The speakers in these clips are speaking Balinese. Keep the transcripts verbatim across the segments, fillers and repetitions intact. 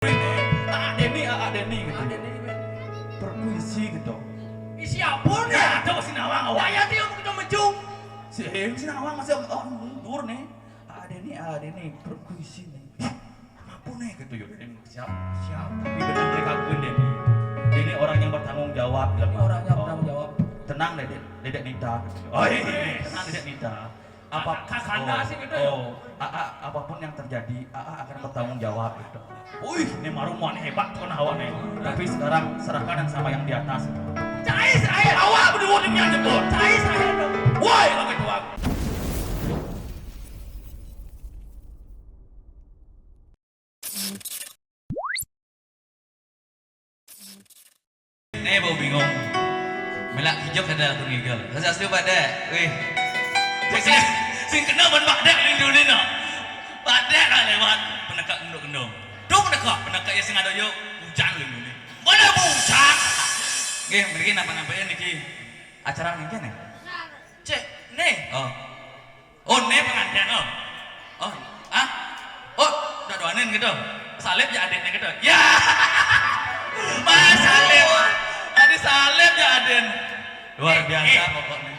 Aa Deni, Aa Deni gitu. Aa Deni, men. Berpuisi gitu. Ih, siapa nih? Nah, coba si Nawang awak. Ya, ya, dia mau kita mejung. Si, eh, si Nawang masih, oh, mundur nih. Aa Deni, Aa Deni, berpuisi nih. Apa nih gitu, yo, Deni siap, siap. Tapi benar mereka akuin Deni. Deni orang yang bertanggung jawab, bilang. Orang yang bertanggung jawab. Tenang deh, Dek, Dedek Nita gitu. Oh, iya, tenang, Dedek Nita. Apa, kakanda oh, sih gitu ya? Oh, Aa, apapun yang terjadi, Aa akan bertanggung jawab gitu. Wih, ini maru mau hebat tuh kan hawa nih. Tapi sekarang serahkan sama yang di atas. Cai serahin. Awak berdua demi yang jemput. Cai serahin dong. Woi, oke tuan. Nih, bau bingung. Melak kijok ada aku ngigel. Swastiastu, Pak Dek. Wih. Sing, sing kena ban Pak Dek lindungi no. Pak Dek lah lewat. Penekak gendong-gendong. Duh, penekak. Penekak ya sing ada yuk. Hujan lindungi. Mana hujan? Nggih, mriki napa-napain niki? Acara niki nih? Cek, nih. Oh. Oh, ini pengantin, oh. Oh, ah? Oh, udah doanin gitu. Salib ya adiknya gitu. Ya. Mas Salib. Tadi salib ya adin. Luar biasa pokoknya.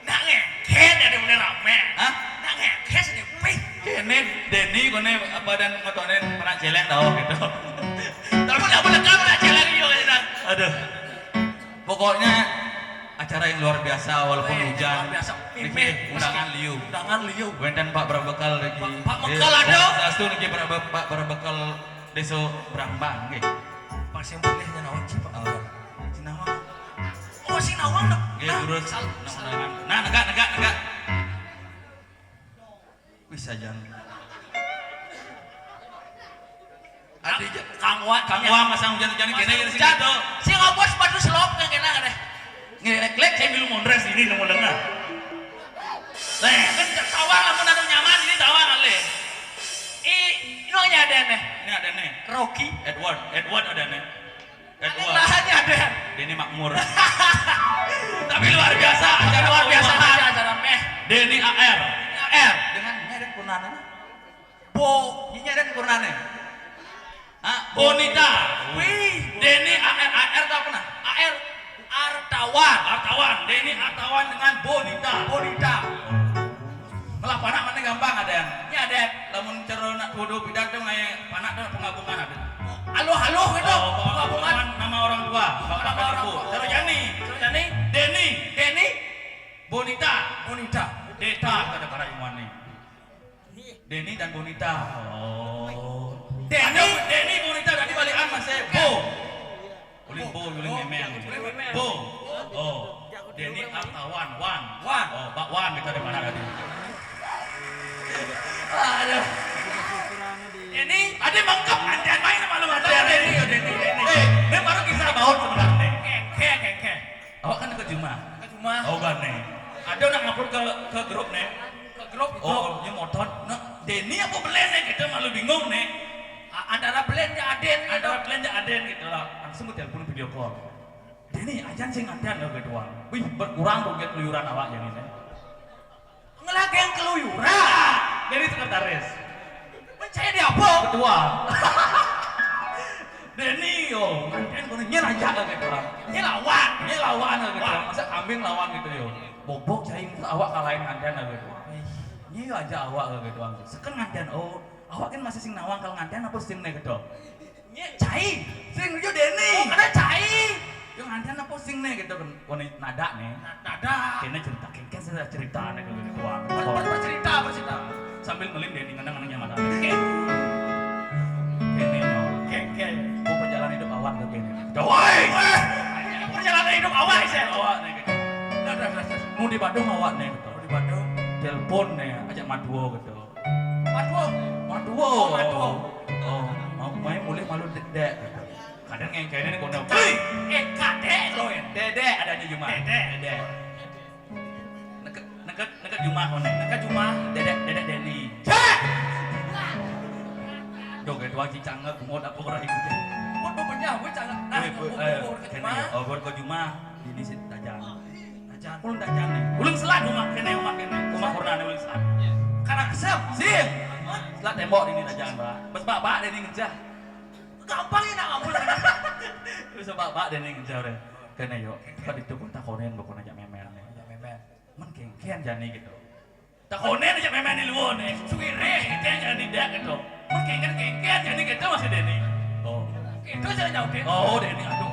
Nak ngekes ada mulai rame. Hah? Nak ngekes nih, pih. Ini Deni kone apa dan ngotonin pernah jelek tau gitu. Tapi nggak boleh kamu nak jelek juga gitu. Aduh. Pokoknya acara yang luar biasa walaupun hujan. Luar biasa. Niki undangan liu. Undangan liu. Wenten Pak Brabekal niki. Pak, Pak Bekal ada. Sastu niki Pak Brabekal Desa Brambang nggih. Pas yang boleh nyen awak sih, Pak. Oh. Sinawa. Oh, Sinawa, no. Nggih, nah, terus sal-, sal-, undangan. Nah, negak, negak, negak. Wis aja. Adi ja-, Kang Wak, Kang Wak masang hujan-hujan kene, kene sing ado. Sing ngobos sepatu selop kene kene. Ngelek-lek saya milu mondres ini nemu lengah. Nah, kan tawang lamun anu nyaman ini tawang ale. I, ini ada nih. Ini ada nih. Rocky. Edward, Edward ada nih. Edward. Lahannya ada. Denny Makmur. Tapi luar biasa, acara luar biasa. Acara meh. Denny A R. A R. Dengan ini ada kunana. Bo, ini ada kunana. Ah, Bonita. Wih. Denny A R, A R itu apa nah? A R Artawan. Artawan. Denny Artawan dengan Bonita. Bonita. Malah panak mana gampang ada. Ini ada. Lamun cara nak tuduh pidato ngai panak tu penggabungan ada. Halo, halo gitu. Oh, penggabungan. Penggabungan nama orang tua. Bapak nama orang tua. Cara Jani. Cara Jani. Denny. Denny. Bonita. Bonita. Deta kata para imuan ni. Denny dan Bonita. Oh. Denny. Ada Denny, Bonita tadi balikan masih Bo. Ulin Bo, ulin Memeng. Bo. Oh. Denny Artawan, Wan. Wan. Oh, Pak Wan kita di mana tadi? Aduh. Ini ada mangkep antian main malu ada Denny, ya Denny, Denny. Eh, ini baru kisah baut sebenarnya. Keke, keke. Awak kan ke rumah. Ke rumah. Oh, kan nih. Ada nak ngupload ke, ke grup nih. Ke grup. Oh, dia motor. Nah, Denny apa Belen nih? Kita malu bingung nih. A-, antara Belen ya Aden gitu. Antara Belen ya Aden gitu lah. Langsung ku telepon video call. Denny, ajan sing ngantian lo ketua. Wih, berkurang rugi keluyuran awak yang ini. Ngelageng keluyuran. Nah, Denny sekretaris. Percaya dia apa? Ketua. Denny, yo, ngantian kono nyen aja ke ketua. Nyen lawan. Nyen lawan ke ketua. Nah. Masa kambing lawan gitu yo. Bobok cai itu awak kalahin ngantian ke ketua. Nyen yo aja awak ke ketua. Seken ngantian, oh, awak kan masih sing nawang kalau ngantian apa sing nih ketua? Nye cai. Sing yo Denny. Oh, kada cai. Yo ngantian apa sing nih gitu kan. Kono nada nih. Na-, nada. Kene cerita, kene saya cerita nih kalau ketua. Ber-, ber-, bercerita, bercerita. Sambil ngelim Denny ngenang ngenang yang ada. Oke. Kene yo. Oke, oke. Oh, perjalanan hidup awak ke kene. Woi. Perjalanan hidup awak sih. Awak nih gitu. Dah, dah, dah, dah. Mau di Badung awak nih gitu. Mau di Badung. Telepon nih, ajak Madwo gitu. Madwo. Madwo. Oh, Madwo. Oh, mau main mulai malu dedek gitu. Kadang yang kene nih kono. Hei, eh, kadek lo ya. Dedek ada di rumah. Dedek. Dedek. Neket, neket, neket rumah kono. Neket rumah. Dedek, dedek Denny. Cek. Doh, kayak tuan cicang nggak kumot apa orang itu. Kumot apa punya, gue cangak. Nah, eh, bu-, eh, bu-, bu-, kene rumah. Ya. Oh, buat ke rumah. Ini sih tajam. Tajam. Ulun tajam nih. Ulun selat rumah kene, rumah kene. Rumah pernah nih ulun selat. Karangasem. Sih. Selat tembok ini tajam, Pak. Bes Pak, Pak, ini ngejah. Gampang ya nak ngabul. Terus bak-bak Deni ngejar ya. Kene yo. Kan itu pun takonin bukan ajak memen. Ajak memen. Men kengken jani gitu. Takonin ajak memen di luar nih. Suwire kengken jani dek gitu. Men kengken kengken jani gitu masih Deni. Oh. Itu saya jawabin. Oh Deni, aduh.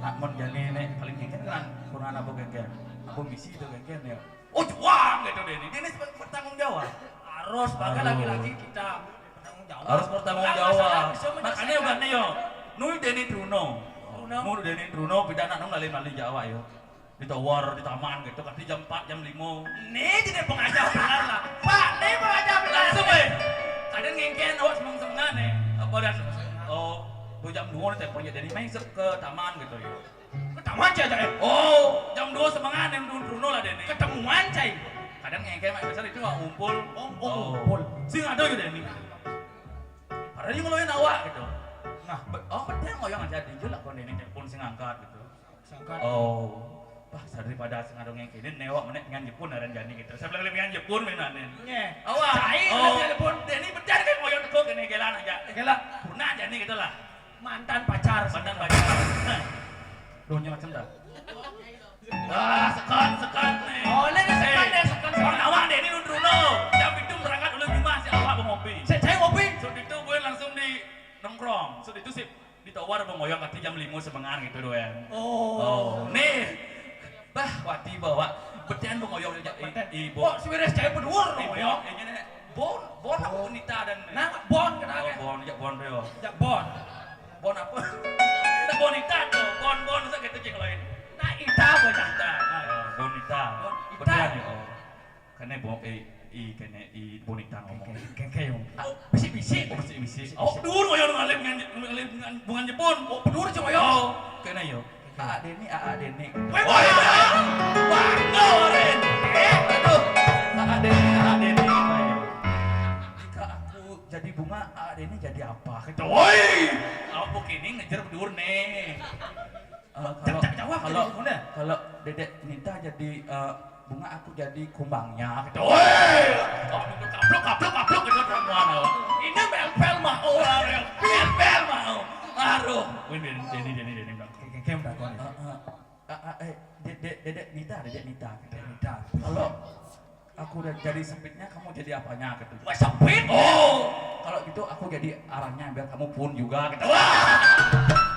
Nak men jani nih paling kengken kan kurang apa kengken. Apa misi itu kengken ya. Oh juang gitu Deni. Deni bertanggung jawab. Harus sebagai laki-laki kita bertanggung jawab. Harus bertanggung jawab. Makanya bukan yo. Nui Deni Truno. Nui Deni Truno pidana nung lain-lain Jawa yo. Ditawar di taman gitu, kati jam empat, jam lima. Nih jadi pengajar benar lah. Pak, nih pengajar benar. Langsung eh. Kadang ngengken awak semang-semangan eh. Apa dah? Oh, bu jam dua nih telepon jadi main ke taman gitu ya. Ke taman aja eh. Oh, jam dua semangan yang dulu Bruno lah Deni. Ketemuan cai. Kadang ngengken mak besar itu ngumpul. Oh, oh, ngumpul. Sing ada juga Deni. Ada juga ngeluarin awak gitu. Nah, oh, dia ngoyong aja di lah kon Deni telepon sing angkat gitu. Sangkat. Oh. Bah, daripada sing ada ngengkenin newak menek dengan Jepun aran jani gitu. Saya bilang dengan Jepun menanen. Nye. Awak. Cai oh. Telepon Deni bedan kan ngoyong teko kene gelan aja. Gelan. Pernah jani gitu lah. Mantan pacar. Mantan pacar. Dunia macam dah. Wah, sekat, sekat nih. Oh, ini sekat deh, sekat. Orang awak deh, ini dulu. Jam itu berangkat dulu rumah si awak mau ngopi. Saya cai ngopi. Sudah itu gue langsung di nongkrong. Sudah itu sip. Ditawar bengoyong kati jam lima semengan gitu doang. Oh. Oh, nih. Bah, wati bawa. Betian bengoyong aja. Ibu. Kok si beres cai bedur bengoyong? Ini nih. Bon, bon aku wanita dan. Nah, bon kenapa? Oh, bon, jak bon yo. Jak bon. Bon apa? Tak bonita tuh. Bon, bon masa gitu cek lain. Nah, ita bocah. Ita. Nah, bonita. Bonita. Betian yo. Kene bo eh i kene i bonita ngomong. Kengke yo. Bisi-bisi. Oh, bisi-bisi. Oh, dur ngoyong ngalih dengan ngalih dengan bungan Jepun. Oh, bedur cuma yo. Oh, kene yo. Aa Deni, Aa Deni. Woi, bangga, Ren. Eh, aduh. Aa Deni, Aa Deni. Jika aku jadi bunga, Aa Deni jadi apa? Kata, woi. Aku kini ngejar bedur nih. Eh, kalau, jawab kalau, kalau Dedek Nita jadi eh, bunga, aku jadi kumbangnya gitu. Woi, kaplok kaplok kaplok gitu semua. Ini melpel mau lah, melpel mau. Aduh. Win Deni Deni Deni Deni. Kayak kayak udah kau nih. Eh, eh, Dedek Dedek Nita, Dedek Nita, Dedek Nita. Kalau aku udah jadi sepitnya, kamu jadi apanya gitu. Wah, sepit. Oh, kalau gitu aku jadi arangnya biar kamu pun juga gitu. Wah,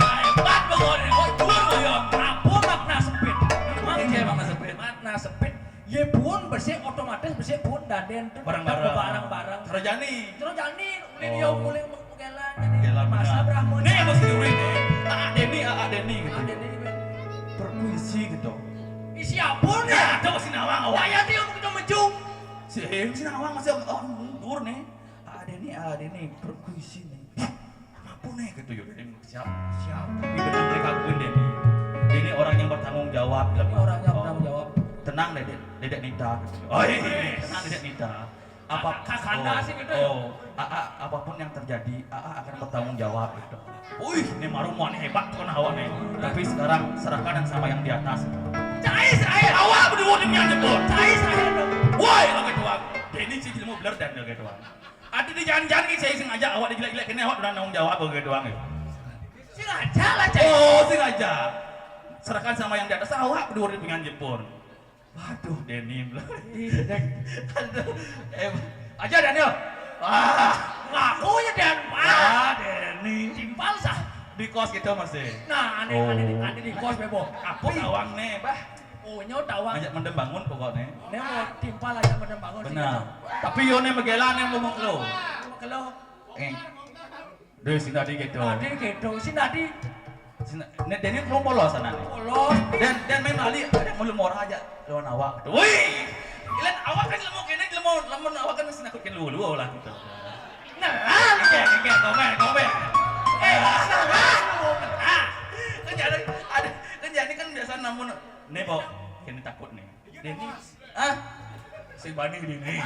hebat banget. Oh, itu ya. Apa makna sepit? Emang ini makna sepit. Makna sepit. Ye pun bersih otomatis bersih pun daden tuh bareng-bareng. Bareng-bareng. Terjadi. Terjadi. Ulin yo ulin Gelan, jadi Gelan masa benar. Brahmana. Nih, masih diurin nih. Aa Deni, Aa Deni gitu. Aa Deni gitu. Berpuisi gitu. Isi apa nih? Ya, ada masih nawang awak. Ya, ya, dia mau kita mejung. Si, eh, masih nawang masih oh, mundur nih. Aa Deni, Aa Deni, berpuisi nih. Apa nih gitu yo, Deni siap. Siap. Tapi benar mereka akuin Deni. Deni orang yang bertanggung jawab dalam orang yang bertanggung jawab. Tenang, Dedek, Dedek Nita. Oh, iya, tenang, Dedek Nita. Apa kakanda oh, sih gitu ya? Oh, Aa, apapun yang terjadi, Aa akan bertanggung jawab gitu. Wih, ini maru mau nih hebat tuh nah awak nih. Tapi sekarang serahkan yang sama yang di atas. Cai saya. Awak berdua di yang jebol. Cai saya dong. Woi, lo gitu. Ini sih ilmu bener dan gitu. Ada di jalan-jalan ini saya sengaja awak dijelek-jelek ini awak udah tanggung jawab gitu doang ya. Sengaja lah cai. Oh, sengaja. Serahkan sama yang di atas awak berdua di dengan jebol. Waduh, Deni. Aduh, eh, aja Daniel. Wah, ngaku ya Dan. Wah, Deni. Timpal sah. Di kos kita masih. Nah, aneh, oh. Aneh, aneh di kos bebo. Apa tawang nih, bah? Oh, nyo tawang. Ajak mendem bangun pokoknya. Ini mau timpal aja mendem bangun. Benar. Tapi yo nih megelan yang mau lo. Kelo. Eh. Deh, sing tadi gitu. Tadi gitu, sing tadi. Sing, nek Deni belum polos sana nih. Polos. Dan dan main lali ada mulu mora aja lawan awak. Wih. Ilan awak kan lemu kene lemu lamun awak kan sing nakut kene lulu lah gitu. Nah, oke, oke, komen, komen. Eh, nah, nah. Kan jadi ada kan jadi kan biasa namun nih kok kene takut nih. Deni. Ah. Si Bani Deni.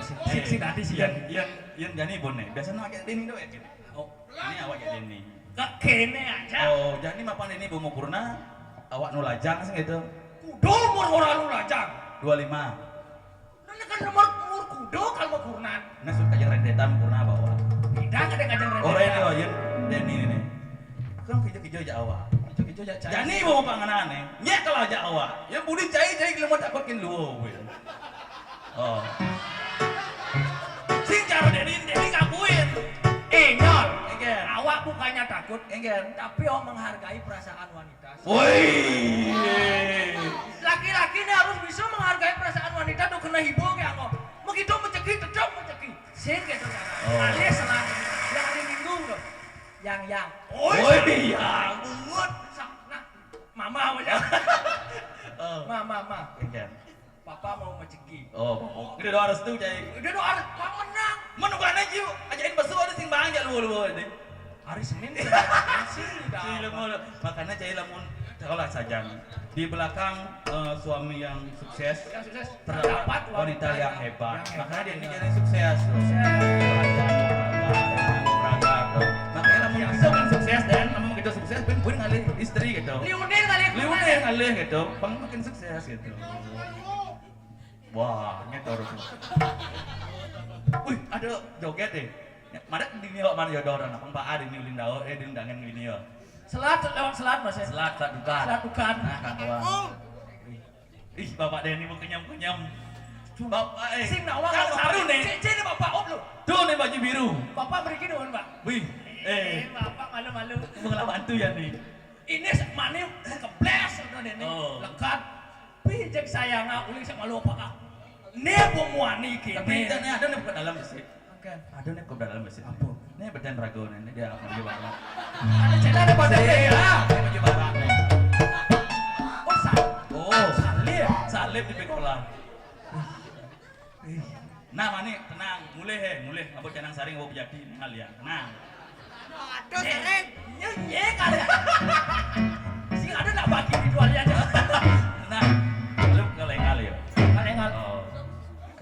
Si si tadi si yang yang yang jani bone. Biasanya pakai Deni tuh ya. Oh, ini awak ya Deni. Kak kene aja. Oh, jani mapan Deni bomo kurna. Awak nu lajang sih gitu. Kudo umur orang nu lajang. Dua lima. Nah, kan nomor umur kudo kalau mau kurnan. Nah, suka aja rendetan kurna bawa. Dah kadang-kadang Oh, rene, oh, yén Deni ini. Kan kijo-kijo jak awak. Kijo-kijo jak cai. Jani bawa panganan nih. Nyek kalau jak awak. Ya budi cai-cai kalau mau takut kin luo. Oh. Sing cara Deni, Deni ngakuin. Eh, Nyol. Enggak. Awak bukannya takut, Enggak. tapi awak menghargai perasaan wanita. Woi. Laki-laki ini harus bisa menghargai perasaan wanita tuh kena hibur kayak aku. Begitu rezeki, tetap rezeki. Sing gitu kan. Oh. Alias selalu. Yang hari Minggu tuh. Yang, yang. Oh, Woi, iya. Bungut. Sa-, nah, mama aja. Oh. Ma, ma, ma. Enggak. Papa mau rezeki. Oh, oh. Udah doa restu, cai. Udah doa restu, Pak menang. Mana bukan aja, ajain besok ada sing bang, jak luar-luar ini. Hari Senin, Senin, Sing dah. Lemah. Makanya cai lamun, kalau saja di belakang eh, suami yang sukses, Yang sukses. terdapat Terdapat wanita wanita yang yang, hebat. yang hebat, Makanya dia iya. Jadi sukses. Sukses. Makanya lamun Iya. Bisa kan sukses dan namun kita sukses, pun pun ngalih istri gitu. Liunin kali. Liunin ngalih gitu, pang makin sukses gitu. Wah, nyetor. Wih, ada joget deh. Mana di sini mana jodoh orang, pang Pak A di sini ulin daun, eh di undangan gini ya. Selat, lewat selat, Mas, ya? Selat, selat bukan. Selat bukan. Nah, kan, wah. Ih, Bapak Deni mau kenyam-kenyam. Bapak, eh. Sing nawang Kan kalau saru, nih. Cek, cek, ini Bapak Op, loh. Tuh, nih baju biru. Bapak beri gini, Pak. Wih, eh. Eh, Bapak malu-malu. Mau ngelak bantu ya, nih? Ini se-, mani kebles, udah, Deni. Oh. Lekat. Pijak sayang, aku uling sama lupa, Kak. Nih, bung wani Tapi kini. Ini ada nih buka dalam sih. Oke. Ada nih kok dalam mesin. Apa? Nih beden rago nih, nih dia apa dia barang. Ada cina ada pada Sih, dia. Ya, dia baju barang nih. Oh, sa-, Oh, salib. Salib di pikola. Ih. Nah, mani tenang, mulai he, mulai. Apa canang saring, apa jadi nih hal ya. Tenang. Aduh, sering. Nye, nye kali. Sing ada nak bagi di dua aja. Nah, lu kalau engal ya. Kalau engal. Oh.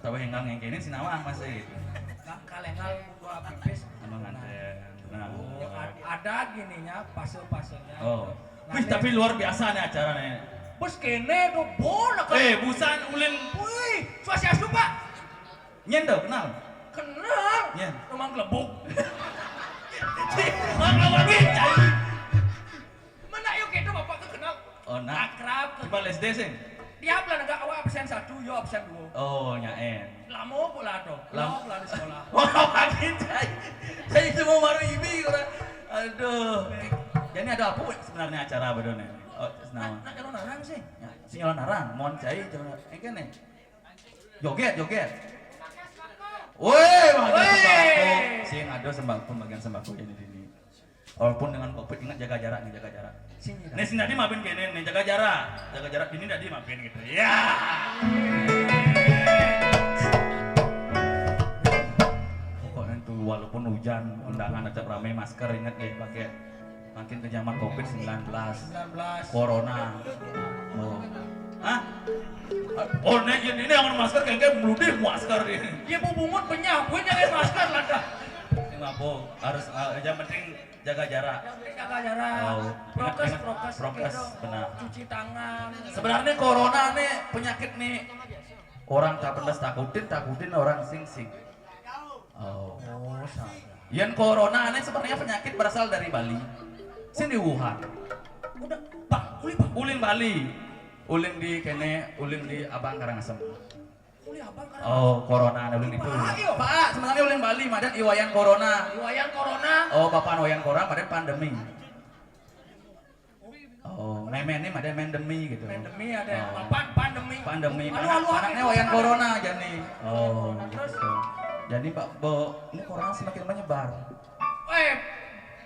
Atau engal ngengkenin si nawang masih gitu. Ka-, kalau engal buka pipis. Emang ada. Nah. Oh, ad-, ada gininya, fase-fasenya. Oh. Nah, Wih, tapi luar biasa nih acaranya. Bos kene tuh, bon, kan? Eh, busan ulin. Wih, swastiastu, Pak. Nyen tuh, kenal? Kenal. Nyen. Memang kelebuk. Mang lawan wih, cai. Mana yuk kita Bapak ke kenal? Oh, nah. Akrab ke Kepala S D sih? Dia pelan agak awak absen satu, yo absen dua. Oh, nyaen. Lama pula tuh. Lam- Lama pula di sekolah. Wah, makin cai. Cai semua baru ibi orang. Aduh. Jadi ada apa sebenarnya acara apa dong nih? Oh, Nak, senama. Nak calon orang sih. Ya, si calon orang, mon cai calon. Engke nih. Joget, joget. Woi, wah, ada Woi. Sembako. Sing ada sembako, pembagian sembako ini, ini. Walaupun dengan covid, ingat jaga jarak nih, jaga jarak. Sini. Nih, sini tadi maafin kene nih, jaga jarak. Jaga jarak ini tadi maafin gitu. Ya. Pokoknya tuh walaupun hujan, undangan tetap ramai, masker ingat deh pakai. Makin ke zaman covid sembilan belas. Sembilan belas. Corona. Oh. Hah? Oh, nek ini, ini yang masker kayak, kayak meludih masker ini. Dia mau bungut penyah, gue nyari masker lah dah. Ini apa? Harus, ah, yang penting jaga jarak. Jaga jarak. Oh. Prokes, ingat, ingat, prokes, prokes, gitu. Benar. Cuci tangan. Sebenarnya corona nih penyakit nih orang tak pernah takutin, takutin orang sing-sing. Oh. Oh, salah. Yen corona ini sebenarnya penyakit berasal dari Bali. Sini Wuhan. Udah, Pak, ulin, Pak. Ulin Bali. Ulin di kene, ulin di Abang Karangasem. Ulin Abang Karangasem. Oh, corona ini ulin itu. Pak, yo. Pak, sebenarnya ulin Bali, madan iwayan corona. Iwayan corona. Oh, bapak wayan corona, madan pandemi. Oh, main-main ini ada main demi gitu. Main demi ada. Oh. Apa? Pandemi. Pandemi. Aduh, aduh, anaknya aduh, wayan aduh. Corona aja nih. Oh, terus? Gitu. Jadi Pak Bo, ini corona semakin menyebar. Eh,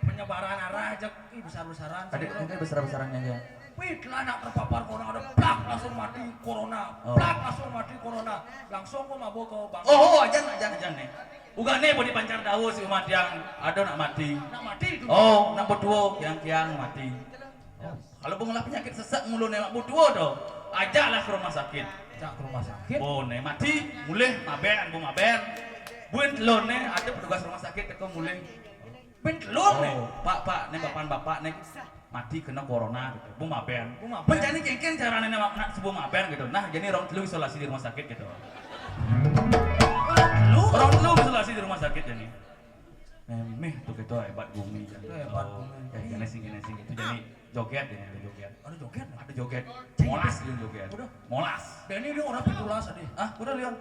penyebaran arah aja, ih, besar-besaran. Tadi mungkin besar-besarannya aja. Wih, telah nak terpapar corona, ada plak langsung mati corona, oh. Plak langsung mati corona. Langsung gua mabuk ke bang. Oh, oh, aja, aja, aja nih. Uga nih, mau dipancar dawa si umat yang ada nak mati. Nak mati itu. Oh, nak betua, kiang-kiang mati. Oh. Kalau bungalah penyakit sesak mulu nih, nak betua tuh. Ajaklah ke rumah sakit. Ajak ke rumah sakit. Oh, nih mati, mulih, maben, bu maben. Buin telur nih, ada petugas rumah sakit teko mulih. Buin telur nih. Oh, Pak, Pak, nih bapak-bapak nih mati kena corona gitu. Bu maben. Bu maben. Bencana kengken caranya nak, nak sebelum maben gitu. Nah, jadi orang telu isolasi di rumah sakit gitu. Orang telu? Orang telu isolasi di rumah sakit jadi. Méh tuh gitu, hébat gumi jadi. Hébat gumi. Ya, kena sing, kena sing gitu. Jadi joget, jadi ada joget. Ada joget nah. Ada joget. Cing. Molas jeung joget. Udah. Molas. Déni dia orang pitulas tadi. Hah? Udah, Leon.